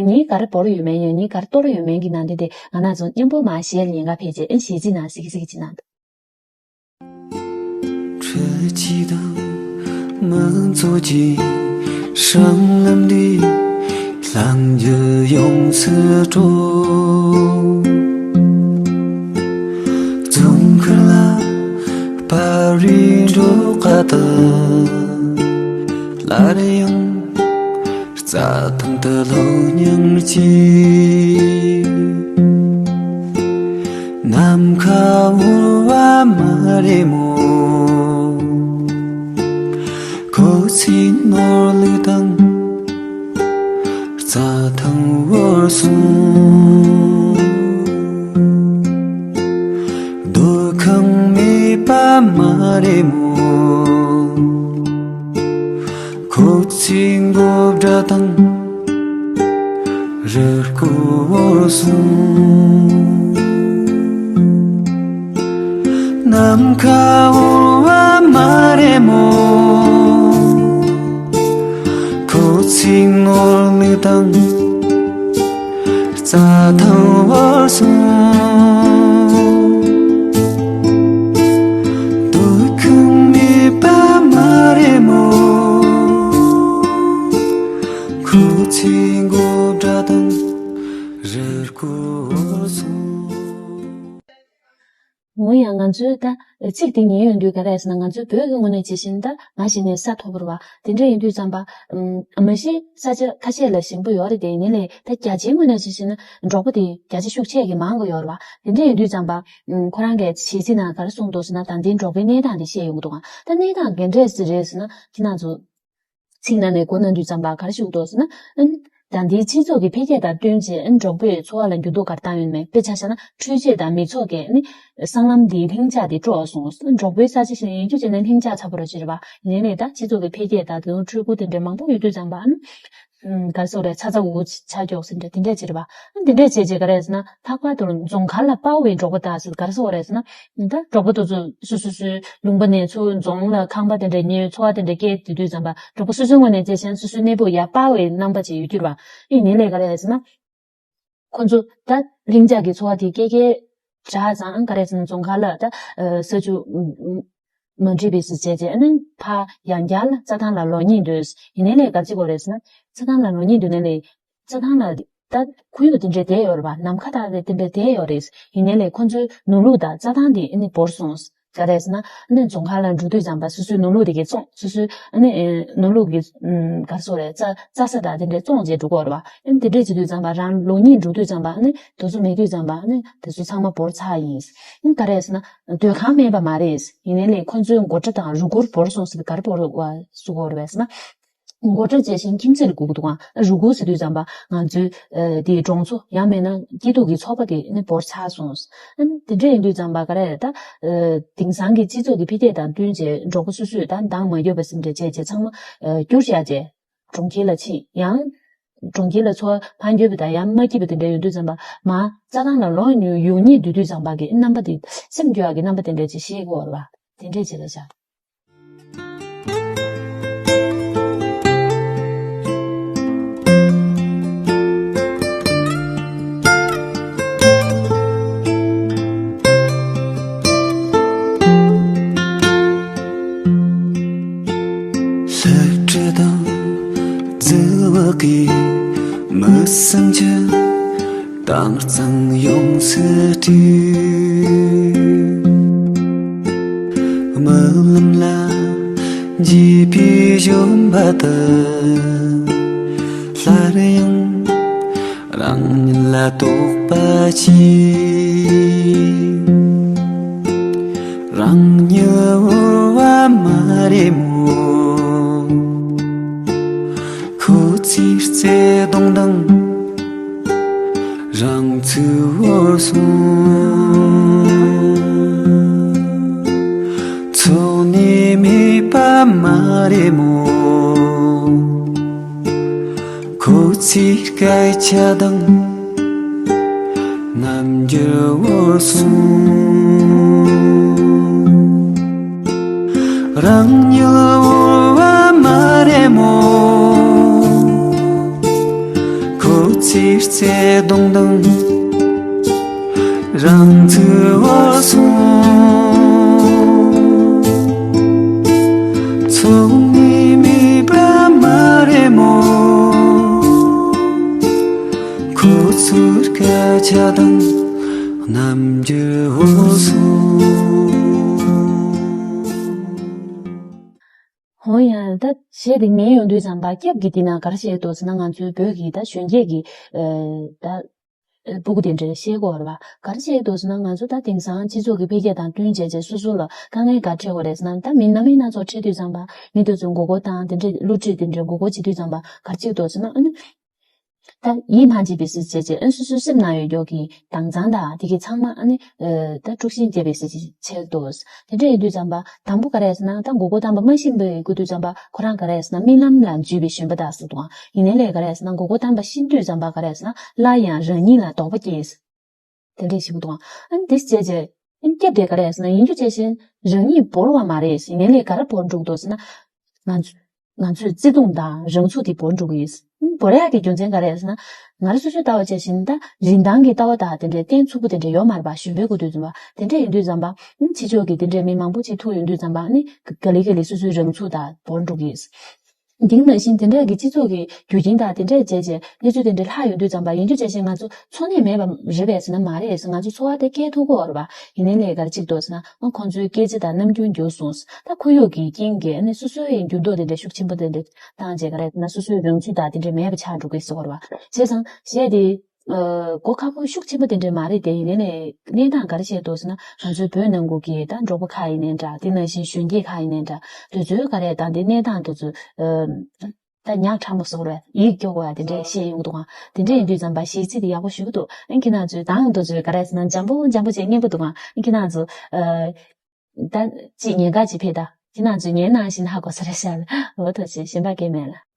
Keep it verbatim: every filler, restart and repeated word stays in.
ཉིན་ག་རེ་བོར་ཡོད་མེད་ཡང་ཉིན་ག་རེ་གཏོར་ཡོད་མེད་ཀྱི་ནང་དོན་དེ་ང་རང་ཚོ་མཉམ་པོ་མར་གཞས་ལ་ཉན་ག་ཕེབས་རྗེས་ཨེ་གཞས་ཚིག་ནང་གཟིགས་གཟིགས་ཅིག་གནང་འདུག་འཕྲུལ་གྱི་དང་མི་ཚོགས་ཀྱི་སྲང་ལམ་འདི་ལྷང་རྒྱུ་ཡོངས་སུ་སྤྲོ། རྫོང་ཁུལ་ལ་པར་རིས་འགྲོ་ག་དུ་སླར་ཡང་རྩྭ་ཐང་དུ་ལྷོད་ཉིན་གཅིག་ནམ་མཁའ་འོ་བ་མ་རེད་མོ། ཁོ་ཚོའི་ནོར་ལུག་དང་རྩྭ་ཐང་བོར་སོང་། སྡོད་ཁང་མེད་པ་མ་རེད་མོ། ཁོ་ཚོའི་མགོ་སྦྲ་དང་རུ་སྐོར་བོར་སོང་། ནམ་མཁའ་འོ་བ་མ་རེད་མོ། ཁོ་ཚོའི་ནོར་ལུག་དང་རྩྭ་ཐང་བོར་སོང་། སྡོད་ཁང་མེད་པ་མ་རེད་མོ། ཁོ་ཚོའི་མགོ་སྦྲ་དང་རུ་སྐོར་བོར་སོང་། འོ་ཡང་ང་ཚོའི་ད་ཚིག་དེ་ཉན་ཡོང་དུས་ག་རེ་ཟེར་ན། ང་ཚོའི་བོད་ཀྱི་ངོས་ནས་བྱེད་བཞིན་ད་མ་གཞི་ནས་ས་མཐོ་པོ་རེད་བ། དེ་འདྲ་ཡིན་དུས་ཙམ་པ་ཨམ། མ་གཞི་ས་ཆ་ཁ་ཤས་ལ་ཞིང་པ་ཡོད་རེད། དེ་ཡིན་ནའི་ད་རྒྱ་ཆེའི་ངོས་ནས་བྱེད་བཞིན་ན་འབྲོག་པ་དེ་རྒྱ་ཆེ་ཤུགས་ཆེ་གི་མང་གི་ཡོད་རེད་བ། དེ་འདྲ་ཡིན་དུས་ཙམ་པ་ཨམ། ཁོ་རང་གིས་གཞས་ཚིག་ནང་ག་རེ་གསུངས་འདུག་ཟེར་ན། ད་ལྟའི་འབྲོག་པའི་གནས་སྟངས་དེ་བཤད་ཡོང་གི་འདུག་ག་ད་གནས་སྟངས་ག་འདྲས་རེད་ཟེར་ན། ཁྱེད་རང་ཚོ་ཚིག་ནང་ནས་གོ་གནང་དུས་ཙམ་པ་ག་རེ་ཞུ་གི་འདུག་ཟེར་ན། ཨ་ནི་ད་ལྟའི་སྤྱི་ཚོགས་ཀྱི་འཕེལ་རྒྱས་དང་བསྟུན་བྱས་ཨ་ནི་འབྲོག་པའི་འཚོ་བ་ལ་འགྱུར་ལྡོག་ག་རེ་བཏང་ཡོད་མེད། དཔེ་ཆ་བཞག་ན་འཕྲུལ་ཆས་དང་མི་ཚོགས་ཀྱིས་ཨ་ནི་སྲང་ལམ་འདིའི་ལྷིང་འཇགས་དེ་དཀྲོགས་སོང་། འབྲོག་པའི་ས་ཆ་ཞིག་ཡིན་རྒྱུ་བྱས་ན་ལྷིང་འཇགས་ཚ་པོ་ར་ཅིག་རེད་བ། ཡིན་ནའི་ད་སྤྱི་ཚོགས་ཀྱི་འཕེལ་རྒྱས་དང་དེ་ཚོ་འཕྲུལ་འཁོར་དེ་འདྲའི་མང་པོ་ཡོད་དུས་ཙམ་པ་ཨ་ནི། ཨམ། ག་རེ་ཟེར་དགོས་རེད། ཚ་ཚ་འུར་འུར་ཆ་འཇོག་ཟེར་འདྲ་དེ་འདྲས་བྱེད་རེད་བ། ཨ་དེ་འདྲས་བྱས་རྗེས་ག་རེ་ཟེར་ན། ལྷག་པར་དུ་རྫོང་མཁར་ལ་སྤར་བའི་འབྲོག་པ་དག་ཟེར་ག་རེ་ཟེར་དགོས་རེད་ཟེར་ན། ད་འབྲོག་པ་དེ་ཚོ་སོ་སོ་སོའི་ལུང་པ་ནས་ཚུར་རྫོང་ལ་ཁང་པ་དེ་འདྲས་ཉོས། འཚོ་བ་དེ་འདྲས་སྐྱེལ་དེ་དུས་ཙམ་པ་འབྲོག་པ་སོ་སོའི་ངོས་ནས་བྱས་བཞིན་སོ་སོའི་གནས་སྤོ་ཡར་སྤར་བའི་རྣམ་པ་ཅིག་ཡོད་རྒྱུ་རེད་བ། ཨེ་ཡིན་ནའི་ག་རེ་ཟེར་ན། ཁོ་ཚོ་ད་ལྷིང་འཇགས་ཀྱི་འཚོ་བ་དེ་སྐྱེལ་སྐྱེལ་དྲག་ཙང་། ཨ་ག་རེ་ཟེར་ན། རྫོང་མཁར་ལ་ད་ས་ཆུ་མ་འགྲིག་པའི་ཟེར་བྱས་བྱས་ཨ་ནི་ཕར་ཡང་བསྐྱར་ལ་རྩྭ་ཐང་ལ་ལོག་སྙིང་འདོད། ཡིན་ནའི་ལས་ག་རེ་བྱེད་དགོས་རེད་ཟེར་ན། རྩྭ་ཐང་ལ་ལོག་སྙིང་འདོད་ནའི་ལས་རྩྭ་ཐང་ལ་ད་ཁོར་ཡུག་དེ་འདྲས་བསྡད་ཡོད་རེད་བ། ནམ་མཁའ་དག་དེ་འདྲས་བསྡད་ཡོད་རེད། ཡིན་ནའི་ལས་ཁོ་ཚོའི་ནོར་ལུག་དང་རྩྭ་ཐང་དེ་ཨ་ནི་བོར་སོང་། ག་རེ་ཟེར་ན། ཨ་ནི་རྫོང་མཁར་ལ་འགྲོ་དུས་ཙམ་པ་སོ་སོའི་ནོར་ལུག་དེ་གས་བཙོངས། སོ་སོའི་ཨ་ནི་ནོར་ལུག་གི་ཨམ། ག་རེ་ཟེར་དགོས་རེད། རྩྭ་རྩྭ་ས་དང་དེ་འདྲས་བཙོངས་བྱས་འགྲོ་གི་ཡོད་རེད་བ། ཨ་ནི་དེ་འདྲས་བྱེད་དུས་ཙམ་པ་རང་ལོག་སྙིང་འགྲོ་དུས་ཙམ་པ་ཨ་ནི་དེ་ཚོ་མེད་དུས་ཙམ་པ་ཨ་ནི་དེ་ཚོ་ཚང་མ་བོར་ཚར་ཡིན། ཨ་ནི་ག་རེ་ཟེར་ན། སྡོད་ཁང་མེད་པ་མ་རེད། ཡིན་ནའི་ལས་ཁོ་ཚོའི་མགོ་སྐྲ་དང་རུས་སྒོར་བོར་སོང་ཟེར། ག་རེ་བོར་བ་ཟེར་དགོས་རེད་བས་ཟེར་ན། མགོ་སྐྲ་བཅད་བཞིན་ཁྱིམ་མཚེས་ལ་སྒུག་གི་འདུག་ག་རུས་སྒོར་ཟེར་དུས་ཙམ་པ་ང་ཚོའི་ཨ། དེའི་གྲོང་ཚོ་ཡང་མིན་ན་སྐྱིད་སྡུག་གི་ཚོགས་པ་དེ་ནི་བོར་ཚར་སོང་། ཨ་ནི་དེ་འདྲ་ཡིན་དུས་ཙམ་པ་ག་རེ་ད། ཨ། དེང་སང་གི་སྤྱི་ཚོགས་ཀྱི་འཕེལ་རྒྱས་དང་བསྟུན་བྱས་འབྲོག་པ་སོ་སོས་ད་འདང་མ་རྒྱོབ་པ་ཟེར་འདྲ་བྱས་བྱས་ཚང་མ་ཨ། བསྐྱུར་བཞག་བྱས་གྲོང་ཁྱེར་ལ་ཕྱིན་ཡང་། གྲོང་ཁྱེར་ལ་འཚོ་བ་ཕར་འགྱོད་པ་དང་ཡང་མ་སྐྱིད་པ་དེ་འདྲ་ཡོང་དུས་ཙམ་པ་མར་རྩྭ་ཐང་ལ་ལོག་ཡོང་སྙིང་འདོད་དུས་ཙམ་པ་གི་རྣམ་པ་དེ་སེམས་སྐྱོ་བ་གི་རྣམ་པ་དེ་འདྲ་ཅིག་ཤེས་དགོས་རེད་བ། དེ་འདྲས་བྱས་ལ་བཞག་ལྷ་བྲིས་དང་རྫི་བ་གི་མི་བསམ་རྒྱུ། དྭངས་གཙང་ཡོངས་སུ་སྤྲུལ། རྨི་ལམ་ལ་འཇིགས་པའི་བཞོན་པ་དག་སླར་ཡང་རང་ཉིད་ལ་རྟོག་པ་སྐྱེས། རང་ཉིད་འོ་བ་མ་རེད་མོ། ཁོ་ཚོའི་བརྩེ་དུང་དང་རང་ཚུགས་བོར་སོང་། འཚོ་གནས་མེད་པ་མ་རེད་མོ། ཁོ་ཚོའི་སྐད་ཆ་དང་རྣམ་འགྱུར་བོར་སོང་། རང་ཉིད་འོ་བ་མ་རེད་མོ། ཁོ་ སྲིད་རྩེ་གདོང་དང་རང་ཚུལ་བ་སོང་། ཚོགས་ནི་མི་པ་མ་རེ་མོ། ཁོ་ཚུར་སྐད་ཆ་དང་རྣམ་འགྱུར་བོ་སོང་། འོ་ཡ། ད་གཞས་དེ་ཉན་ཡོང་དུས་ཙམ་པ་སྐབས་ཀྱི་དེ་ན་ག་རེ་བཤད་འདུག་ཟེར་ན། ང་ཚོའི་བོད་ཀྱི་ད་གཞོན་སྐྱེས་ཀྱི་ཨ་ད་ཨ་སྤུ་གུ་དེ་འདྲས་བཤད་དགོས་རེད་པ། ག་རེ་བཤད་འདུག་ཟེར་ན། ང་ཚོ་ད་དེང་སང་སྤྱི་ཚོགས་ཀྱི་འཕེལ་རྒྱས་དང་བསྟུན་བྱས་བྱས་སོ་སོ་ལ་དཀའ་ངལ་ག་འཕྲད་ཡོད་རེད་ཟེར་ན། ད་མི་སྣ་མིན་སྣ་ཚོགས་འཕྲད་དུས་ཙམ་པ་མི་དེ་ཚོ་མགོ་སྐོར་བཏང་། དེ་འདྲས་བསླུ་བྲིད་དེ་འདྲས་མགོ་སྐོར་བྱེད་དུས་ཙམ་པ་ག་རེ་བྱེད་འདུག་ཟེར་ན། ཨ་ནི། ད་ཡིད་མ་ཆེས་པའི་སྲིད་བྱས་བྱས། ཨ་སོ་སོའི་སེམས་ནང་ཡོད་རྒྱུ་གི་དྭངས་གཙང་དང་དེ་གའི་ཚང་མ་ཨ་ནི་ཨ་ད་དཀྲུག་ཤིང་རྒྱབ་པའི་སྲིད་བྱས་བྱས་འདུག་དེ་འདྲ་ཡིན་དུས་ཙམ་པ་དང་པོ་ག་རེ་ཟེར་ན། ད་མགོ་སྐོར་བཏང་པ་མ་ཤེས་པའི་སྐུ་དུས་ཙམ་པ་ཁོ་རང་ག་རེ་ཟེར་ན། རྨི་ལམ་ལ་འཇུས་པའི་བཞོན་པ་དག་ཟེར་འདུག་ཡིན་ནའི་ལས་ག་རེ་ཟེར་ན། མགོ་སྐོར་བཏང་པ་ཤེས་དུས་ཙམ་པ་ག་རེ་ཟེར་ན། སླར་ཡང་རང་ཉིད་ལ་དོགས་པ་སྐྱེས། དེ་འདྲས་ཞིག་འདུག་ཨ་ནི་དེ་བྱས་བྱས། ཨ་ནི་སྐབས་དེ་ག་རེ་ཟེར་ན། ཡིན་རྒྱུ་བྱས་བཞིན་རང་ཉིད་བོར་བ་མ་རེད། ཡིན་ནའི་ལས་ག་རེ་བོར་འགྲོ་གི་འདུག་ཟེར་ན། ང་ཚོ་ང་ཚོའི་བརྩེ་དུང་དང་རང་ཚུགས་དེ་བོར་འགྲོ་གི་ཡོད། ཨ་ནི་བོར་ཡག་གི་རྒྱུ་མཚན་ག་རེ་ཟེར་ན། ང་རང་སོ་སོའི་ལྟ་བ་བྱས་བཞིན་ད་རིན་ཐང་གི་ལྟ་བ་དང་དེ་འདྲའི་བརྟན་ཚུགས་པོ་དེ་འདྲ་ཡོད་མ་རེད་པ། གཞོན་པའི་སྐུ་དུས་ཙམ་པ། དེ་འདྲ་ཡིན་དུས་ཙམ་པ། ཨ་ནི་ཕྱི་ཕྱོགས་ཀྱི་དེ་འདྲའི་མི་མང་པོ་ཅིག་ཐུག་ཡོང་དུས་ཙམ་པ། ཨ་ནི་ག་ལེ་ག་ལེ་སོ་སོའི་རང་ཚུགས་དང་བོར་འགྲོ་གི་ཡོད། དེ་ནང་བཞིན་དེ་འདྲ་གི་སྤྱི་ཚོགས་ཀྱི་རྒྱུ་རྐྱེན་དང་དེ་འདྲ་བྱས་བྱས་གནས་ཚུལ་དེ་འདྲ་ལྷག་ཡོང་དུས་ཙམ་པ། ཡིན་རྒྱུ་བྱས་བཞིན་ང་ཚོ་འཚོ་གནས་མེད་པ་རེད་པས་ཟེར་ན་མ་རེད་ཟེར། ང་ཚོ་འཚོ་བ་དེ་སྐྱེལ་ཐུབ་ཀྱི་ཡོད་རེད་པ། ཡིན་ནའི་ལས་ག་རེ་བྱེད་ཀྱི་འདུག་ཟེར་ན། ཨ་ཁོང་ཚོའི་སྐད་ཆ་དང་རྣམ་འགྱུར་འགྱུར་སོང་ཟེར། ད་ཁོར་ཡུག་གི་རྐྱེན་གྱིས་ཨ་ནི་སོ་སོའི་འགྱུར་ལྡོག་དེ་འདྲ་ཤུགས་ཆེན་པོ་དེ་འདྲ་བཏང་བྱས་ག་རེ་ཟེར་ན། སོ་སོའི་རང་ཚུགས་དང་དེ་འདྲ་མེད་པ་ཆགས་འགྲོ་གི་ཟེར་བ་རེད་པ། བྱས་ཙང་གཞས་དེ་ཨ་གོ་ཁག་པོ་ཤུགས་ཆེན་པོ་དེ་འདྲ་མ་རེད་དེ། ཡིན་ནའི་ལས་གནས་སྟངས་ག་རེ་བྱས་འདུག་ཟེར་ན། ང་ཚོའི་བོད་ནང་ཁུལ་གྱི་ད་འབྲོག་པ་ཁག་ཡིན་ནའི་འདྲ། དེ་ནང་བཞིན་གཞོན་སྐྱེས་ཁག་ཡིན་ནའི་འདྲ། དེ་ཚོའི་ག་རེ་ད་འདི་གནས་སྟངས་དེ་ཚོ་ཨ་ད་ཉག་ཕྲ་མོ་བཟོ་རེད། ཡིད་སྐྱོ་བ་དེ་འདྲས་བཤད་ཡོང་གི་འདུག་ག་དེ་འདྲས་ཡིན་དུས་ཙམ་པ་གཞས་ཚིག་དེ་ཡག་པོ་ཞེ་པོ་འདུག་ཨ་ཁྱེད་རང་ཚོས་དང་དུ་ཚོས་ག་རེ་ཟེར་ན། འཇམ་པོ་འཇམ་པོ་བྱས་སྙན་པོ་འདུག་ག་ཨ་ཁྱེད་རང་ཚོ་ཨ་ད་ཅིག་ཉན་ག་ཅིག་ཕེབས་ད། ཁྱེད་རང་ཚོས་ཉན་ནང་བཞིན་ཧ་གོ་ས་རེད་ཤག་འོ་ཐུགས་རྗེ་ཆེ། གཞན་པ་གང་ཡང་མེད་ལ།